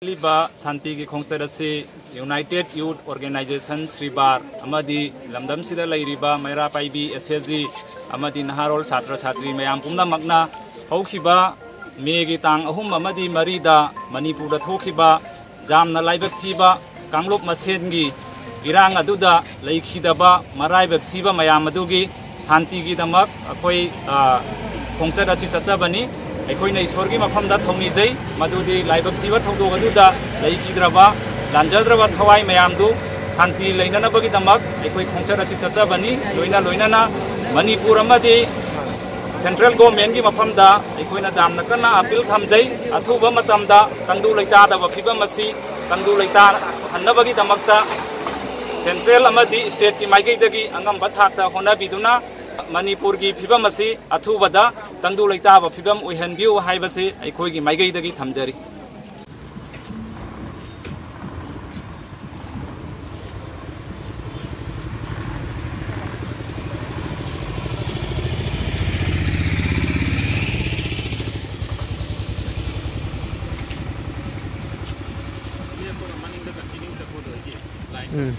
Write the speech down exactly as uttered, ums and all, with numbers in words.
ꯂꯤꯕ ꯁꯥꯟꯇꯤꯒꯤ ꯈꯣꯡꯆꯠ ꯑꯁꯤ United Youth Organization ꯁ꯭ꯔꯤꯕꯥꯔ ꯑꯃꯗꯤ ꯂꯝꯗꯝꯁꯤꯗ ꯂꯩꯔꯤꯕ ꯃꯩꯔꯥ ꯄꯥꯏꯕꯤ S H G ꯑꯃꯗꯤ ꯅꯍꯥꯔꯣꯜ ꯁꯥꯇ꯭ꯔ ꯁꯥꯇ꯭ꯔꯤ ꯃꯌꯥꯝ ꯄꯨꯝꯅꯃꯛꯅ ꯍꯧꯈꯤꯕ ꯃꯦꯒꯤ ꯇꯥꯡ ꯑꯍꯨꯝ ꯑꯃꯗꯤ ꯃꯔꯤꯗ ꯃꯅꯤꯄꯨꯔꯗ ꯊꯣꯛꯈꯤꯕ ꯌꯥꯝꯅ ꯂꯥꯏꯕꯛ ꯊꯤꯕ ꯀꯥꯡꯂꯨꯞ ꯃꯁꯦꯟꯒꯤ ꯏꯔꯥꯡ ꯑꯗꯨꯗ ꯂꯩꯈꯤꯗꯕ ꯃꯔꯥꯏꯕꯛ ꯊꯤꯕ ꯃꯌꯥꯝ ꯑꯗꯨꯒꯤ ꯁꯥꯟꯇꯤꯒꯤꯗꯃꯛ ꯑꯩꯈꯣꯏ, ꯑ, ꯈꯣꯡꯆꯠ ꯑꯁꯤ ꯆꯠꯆꯕꯅꯤ꯫ ꯑꯩꯈꯣꯏꯅ ꯏꯁꯣꯔꯒꯤ ꯃꯐꯝꯗ ꯊꯧꯅꯤꯖꯩ, ꯃꯗꯨꯗꯤ ꯂꯥꯏꯕꯛ ꯊꯤꯕ ꯊꯧꯗꯣꯛ ꯑꯗꯨꯗ ꯂꯩꯈꯤꯗ꯭ꯔꯕ, ꯂꯥꯟꯖꯗ꯭ꯔꯕ ꯊꯋꯥꯏ ꯃꯌꯥꯝꯗꯨ ꯁꯥꯟꯇꯤ ꯂꯩꯅꯅꯕꯒꯤꯗꯃꯛ ꯑꯩꯈꯣꯏ ꯈꯣꯡꯆꯠ ꯑꯁꯤ ꯆꯠꯆꯕꯅꯤ꯫ ꯂꯣꯏꯅ ꯂꯣꯏꯅꯅ ꯃꯅꯤꯄꯨꯔ ꯑꯃꯗꯤ central government ꯀꯤ ꯃꯐꯝꯗ ꯑꯩꯈꯣꯏꯅ ꯌꯥꯝꯅ ꯀꯟꯅ appeal ꯊꯝꯖꯩ꯫ ꯑꯊꯨꯕ ꯃꯇꯝꯗ ꯇꯪꯗꯨ ꯂꯩꯇꯥꯗꯕ ꯐꯤꯕꯝ ꯑꯁꯤ ꯇꯪꯗꯨ ꯂꯩꯇꯥꯍꯟꯅꯕꯒꯤꯗꯃꯛꯇ central ꯑꯃꯗꯤ state ꯀꯤ ꯃꯥꯏꯀꯩꯗꯒꯤ ꯑꯉꯝꯕ ꯊꯥꯛꯇ ꯍꯣꯠꯅꯕꯤꯗꯨꯅ ꯃꯅꯤꯄꯨꯔꯒꯤ ꯐꯤꯕꯝ ꯑꯁꯤ ꯑꯊꯨꯕꯗ ꯇꯪꯗꯨ ꯂꯩꯇꯥꯕ ꯐꯤꯕꯝ ꯑꯣꯏꯍꯟꯕꯤꯌꯨ ꯍꯥꯏꯕꯁꯤ ꯑꯩꯈꯣꯏꯒꯤ ꯃꯥꯏꯀꯩꯗꯒꯤ ꯊꯝꯖꯔꯤ꯫ ꯎꯝ꯫